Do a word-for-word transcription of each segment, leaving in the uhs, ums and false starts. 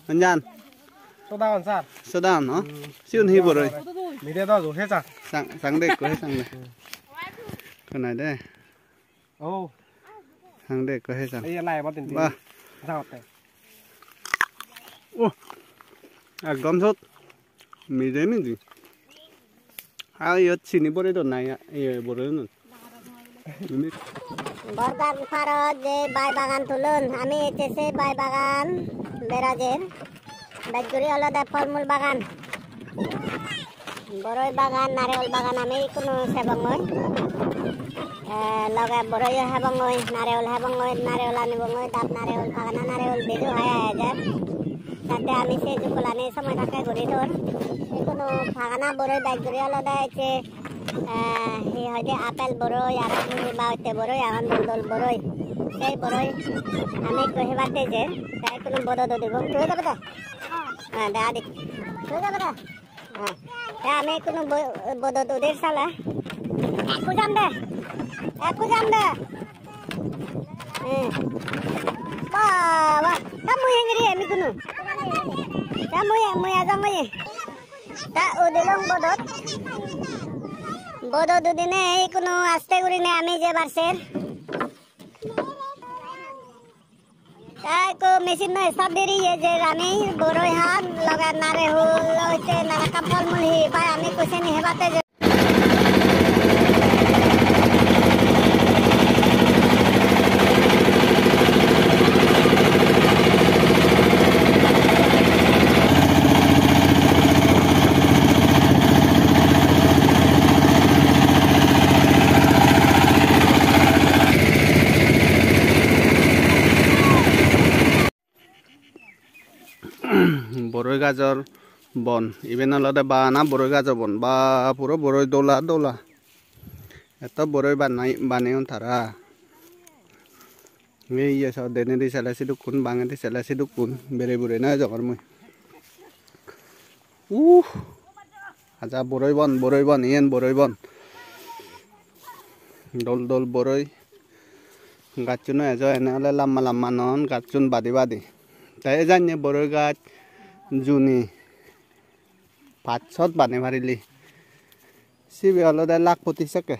Anjan. Sodagon, sir. Sodagon, no? Hmm. Siun hi boroi? Mide do, he sa. Sang, sang de, ko he sang de. Hmm. Konai de. Oh. Sang de, ko he sang. Ei, lai, batin. Wah. Sangotte. Oh. Ekdom sot. Mide, mide. Ar iyot sini borey don na, iye, borey don. Borgar parot je bai bagan tulon, ami ecche se bai bagan berajer. Bej guri olode pholmul bagan. Boroi bagan, narigul bagan ami ikkunu sebongoi. Eh, loge boroiyo hebongoi, narigul hebongoi, narigul anibongoi, dab narigul, pagana narigul, beju hai hai ejer. Jate ami se jukulani somoy thakke guri thon. Ikkunu pagana boroi bej guri olode ecche, eh, hi hoide apple boroi, aro hi hi babotte boroi agon, dol dol boroi. Sei boroi ami ekku hebatte jer. Te ikkunu bodo dudibong. Tui jabe de? Ah, de adi. Tui jabe de? Ah. Te ami ikkunu bo-, bodo dudir sale. Ekku jam de. Ekku jam de. Eh. Baba, ta mui hengiri ami ikkunu. Ta mui, mui ajang mui. Ta udilong bodot. Bodo dudine ikkunu aste gurine ami jebar ser. Te ekko machine no start deri ye je ami boroi han loge narehul loge nana kam phol mul hi pai ami ekko seni hebatte je. Boroi gajor bon, iben olode bana boroi gajo bon, ba puro boroi dola dola. Etto boroi banai, baneyon tara. Ei ye so denedi sele sidukkun, bangedi sele sidukkun, bere bure noi jogor mui. Uh, aja boroi bon, boroi bon, iyen boroi bon. Dol dol boroi. Gacchuno ejo ene ole lamba lamba non, gacchun badi badi. Te ejanne boroi gach juni pachsot bane parile. Sibe olode lakhpoti sekke.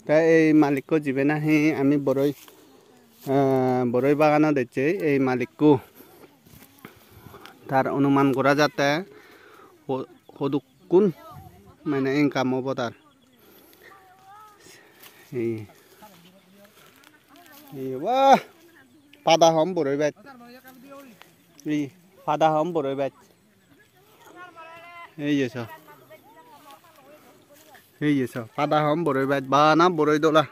Te ei malikko jibe nahi ami boroi, eh, boroi baganot ecche ei malikko. Tar onuman gora jatte ho-, hodukkun mane income obo tar. Ei. Ei, wah! Pada hom boroi bej. Ei, pada hom boroi bej. Ei ye so. Ei ye so. Pada hom boroi bej. Bana boroi dola.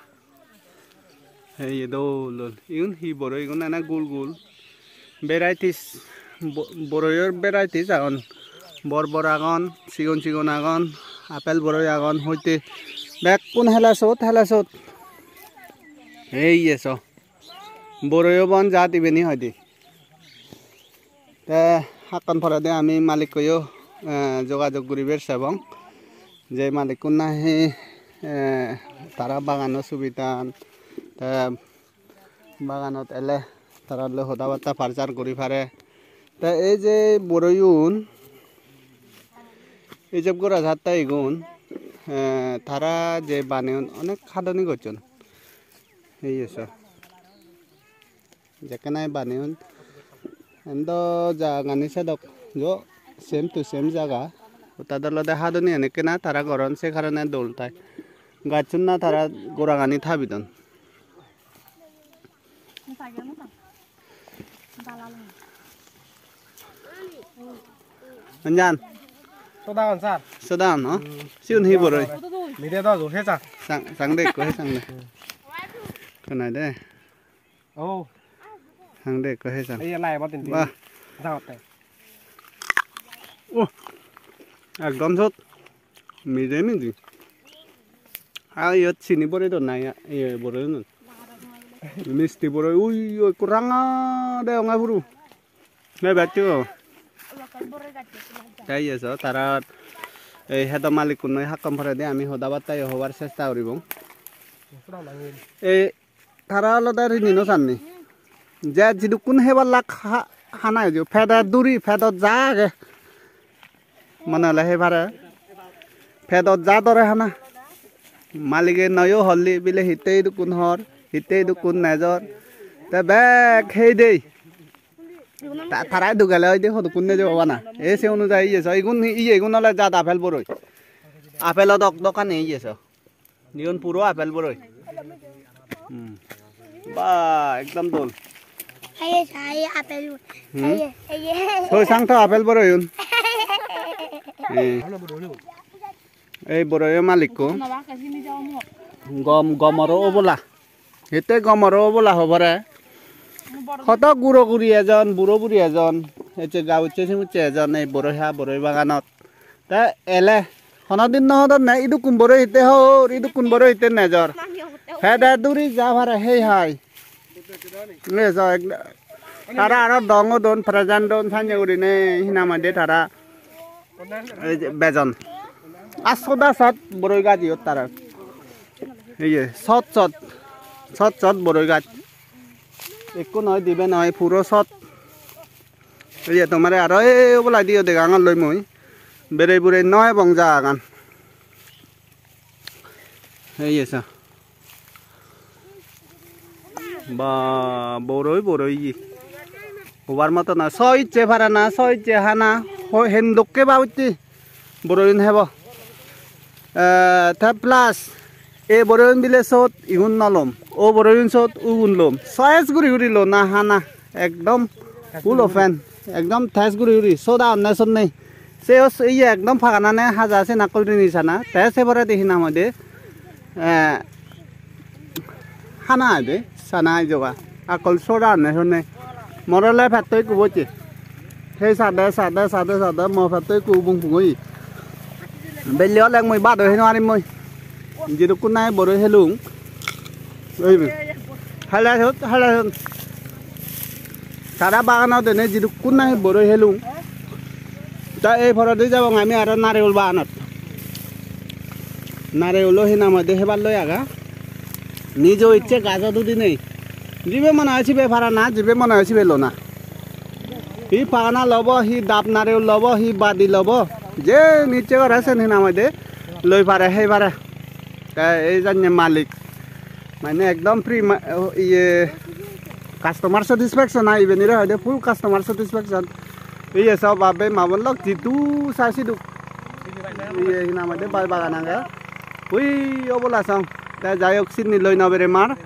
Ei ye dol dol. Igun hi boroi? Igun ene gul gul. Varieties, bo-, boroyor varieties agon. Bor bor agon, sigon sigon agon, apple boroi agon, hoite bekkun hela sot, hela sot. Ei ye so. Boroyo bon jat ibeni hoide. Te hakkon porede ami malikkoyo, eh, jogajog guribar sebong. Je malikkun nahi, eh, tara bagano subidan, te baganot ele tara loi hoda batta parchar guri pare. Te ei je boroiun, ijeb gora jatte igun, eh, tara je baneyon onek hadoni gocchon. Ei ye so. Jekkene baneyon. Indo jagani sedok jo same to same jaga. Ottad olode hadoni enekkena tara goron se karone dol tai. Gacchun na tara goragani thabidon. Anjan. Sodagon, sir. Sodagon, no? Hmm. Siun hi boroi? Mide do, he sa. Sang, sang de, ko he sang de. Hmm. Konai de. Oh. Sang de, ko he sang. Ei lai batin. Wah. Sangotte. Oh. Ekdom sot. Mide mide. Ar iyot sini borey don na, iye, borey don. Misti borey, ui, ui, ekko ranga degongey puro. Nei, bacche go. Te iye so, tara ei hedo malikkunoi hakkon poredi ami hoda batta yo hobar chesta guribong. Ei tara olode rini no sanni. Je jidukkun hebar lak ha-, hana ejo, pede duri, pedot ja age. Mone ole hei pare. Pedot ja dore hana. Malige noyo holli bile hitte idukkun hor, hitte idukkun nejor. Te bek hei dei. Ta-, tara idu gele oide hodukkun nejebo bana. E se onujai iye so, igun hi-, iye igun ole jat apple boroi. Apple o dok dokkani iye so. Igun puro apple boroi. Hmm. Ba, ekdom dol. Aye, aye, apple. Hmm. Aye, aye. Soi sang tho apple boroi un. Eh. Ei boroyo malikko. Gom, gomoro obola. Hitte gomoro obola hobore. Hodo guro guri ejon, buro buri ejon. Ecche gaucche simucche ejon ei boroi ha boroi baganot. Te ele honodin no hodonne idukkun boroi hitte hor, idukkun boroi hitte nejor. Pede duri ja pare hei hai. Ei so ek-, tara aro dong odon, present don sanye gurine, hi nang hoide tara ei je bejon. Ar soda sot boroi gaj iyot tara. Iye, sot sot, sot sot boroi gaj. Ekko noi, dibe noi, puro sot. Iye, tomare aro ei oboladiyo degangor loi mui. Berei burei noi ebong jagagan. Ei esa. Ba, boroi, boroi ye. Hobar moto na. So icche para na, so icche hana. Ho-, hendokke ba utti. Boroyun hebo. Eh, te plus, ei boroyun bile sot, igun no lom. O boroyun sot, ugun lom. Choice guri guri lo na hana. Ekdom full open. Ekdom test guri guri. Soda onne sot nei. Se os-, iye ekdom pagana ne haja se nakkol rini sana. Te se poredi hi nang hoide, eh, hana aide, sana ai joga. Akkol soda anne honne. Mor ole petto ikku bocche. Hei sade, sade, sade, sade, mo petto ikku bung bung oye. Belle ole mui bado hei no parim mui. Jidukkun nahi boroi helung. Oibe. Hala sot, hala sot. Tara baganot ene jidukkun nahi boroi helung. Ta ei poredi jabong ami aro naregul baganot. Naregulo hi nang hoide hebar loi aga. Nijo icche gajot udinei. Jibe mone oi sibe para na, jibe mone oi sibe lona. Hi pagana lobo, hi dab naregul lobo, hi badi lobo. Je nicche gore sen hi nang hoide loi pare, hei pare. Te ei janye malik. Mane ekdom free ma-, o, iye, customer satisfaction ai, iben ire hoide full customer satisfaction. Iye sob abe mabon lok jidu sa sidu. Iye hi nang hoide bai bagan age. Ui obola song. Te jai hok sinni loi no berem ar.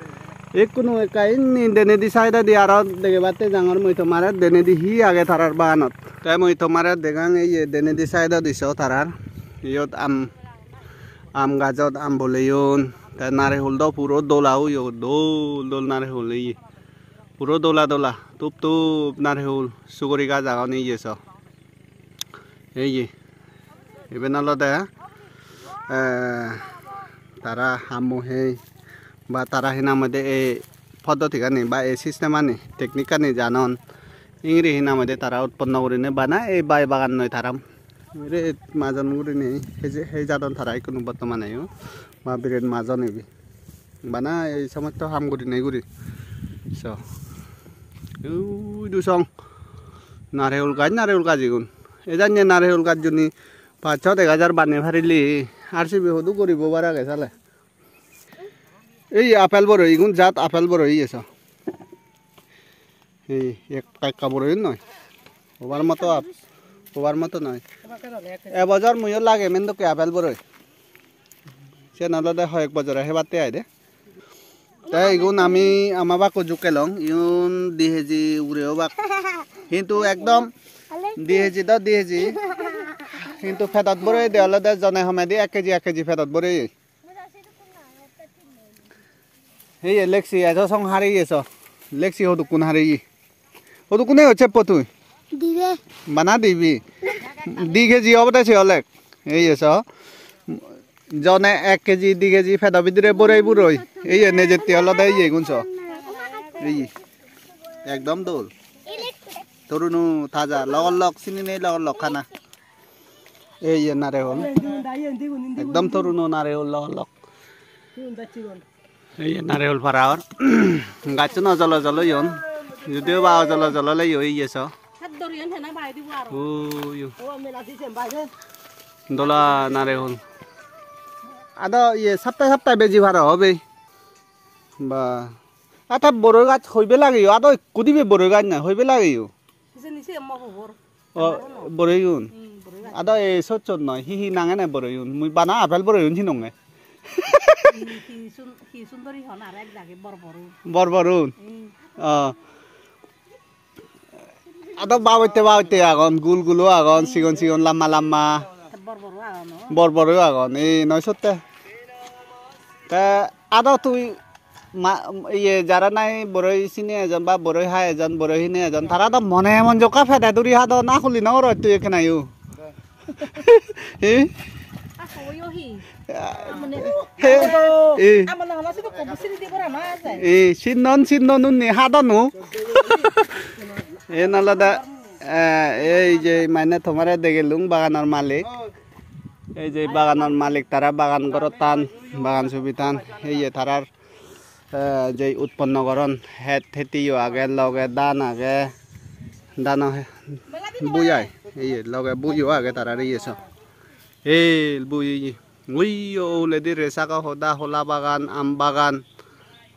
Ekkunu ekka inni denedi side odi aro degebatte jangor mui tomare denedi hi age tarar baganot. Te mui tomare degang iye denedi side odi so tarar. Iyot am Aam gajot aam boleyon, te narehul do puro dola oyon, dol dol narehul iye. Puro dola dola, tup tup narehul, suguri gaj agon iye so. Iye, iben olode, eh, tara hammo hei, ba tara hi nang hoide ei poddotigani ba ei system ani, technique ani janon. Ingiri hi nang hoide tara utponno gurinei bana ei bai bagan noi tara. Biret majon gurinei hei je-, hei jadon tara ikkunu bottomane yo. Ba biret majon ibe. Bana ei somosto ham gurinei guri. So. Ui du song. Narehul gaj, narehul gaj igun. Ei janye narehul gajjuni pach so dega jar bane parile. Ar sibe hudu guribo bar age sale. Ei apple boroi, igun jat apple boroi iye so. Ei ekka ekka boroi noi. Hobar moto ap-, hobar moto noi. Ebojor muiyo lagem endokke apple boroi. Siyen olode hoyek bojore hebatte aide. Te igun ami ama bakko jukkelong, igun di keji ugure obak. Hintu ekdom di keji do di keji. Hintu pedot boroi de olode jone homedi ek keji ek keji pedot boroi. Heye leksi ejo song hareye so. Leksi hodukkun hareye. Hodukkun eyo cheppo tui? Dibe. Bana dibe. Di keji obode se olek. Heye so. Jone ek keji, di keji pedo bidire borei buroi. Heye nejette olode iyegun so. Heye. Ekdom dol. Toruno taja, logor log, sini nei logor log hana. Ei ye narehul. Ekdom toruno narehul logor log. Ei ye narehul para or. Gacchun ojol ojol oyon. Judiyo ba ojol ojol oleyo ei ye so. Uyo. Dola narehol. Ado iye saptai saptai beji paro hobe. Ba. Ata boroi gaj hoibe lageyo. Ado ekku dibe boroi gaj na hoibe lageyo. Hijeni se mo hobor. O, boroigun. Hmm, boroi gaj. Ado e sot sot noi. Hi hi nang ene boroigun? Mui bana apel boroigun sinonge. Hi, hi sun-, hi sundori hon aro ek dagi bor borun. Bor borun? Hmm. O. Ado babotte babotte agon, gul gulo agon, sigon sigon lamba lamba. Te bor boro agon, o. Bor boro agon, ei noi sotte. Te ado tui ma-, iye jara nai boroi sini ejon ba boroi hai ejon, boroi hini ejon, tara do mone emon jokka pede duri hadon, a huli no gorot tui ekkena yo. He? Ako oyo hi? Amone. He? Amone. Eh. Amone hana sidu ko busiri di bora ma jai. Eh, sinnon, sinnon unni hadonu. En olode, eh, ei je mane tomare degelung baganor malik. Ei je baganor malik, tara bagan gorottan, bagan subitan, ei je tarar eh, jei utponno goron, het hetiyo age, loge dhan age, dhano he-, bui ai, iye, loge buiyo age tarar iye so. El bui iye. Uiyo uguredi resago hoda, hola bagan, aam bagan,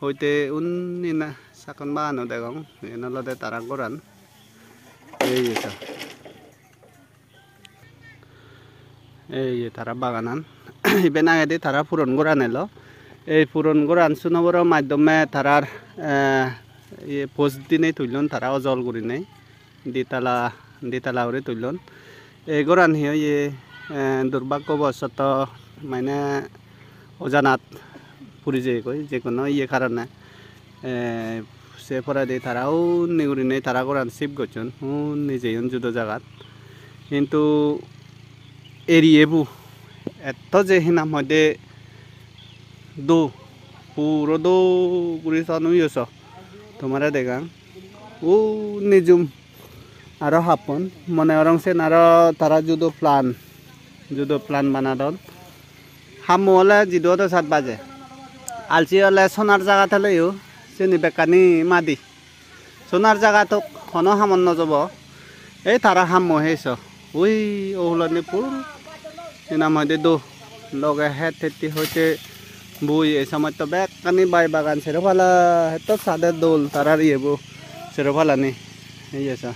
hoite undi na sakkon bagano degong. Iyen olode tara goran. Ei iye so. Ei ye tara baganan. Iben agede tara puron goran elo. Ei puron goran sunoboro maddome tarar, eh, ye post dinei tullon tara ojol gurinei. Ditala, ditala guri tullon. Ei goran hi oye, eh, durbaggo bosoto mane ojanat puri jeyegoi, je hono iye karone. Eh, se poredi tara undi gurinei tara goran shift gosson, undi jeyon judo jagat. Hintu area bu etto je hi nang hoide do, puro do guri son oye so. Tomare degang. Undi jum. Aro happon, mone gorong siyen aro tara judo plan, judo plan banadon. Hammo ole jidu odo sat baje. Alsi ole sonar jaga teleyo, siyeni bekkani madi. Sonar jaga tok hono hamot no jobo. Ei tara hammo heiso. Ui, ohulani pur. Hi nang hoide do. Loge het hetti hoite bui ei somosto bekkani bai bagan sero pala, hetto sade dol tarar iyebo sero palani. Ei eso.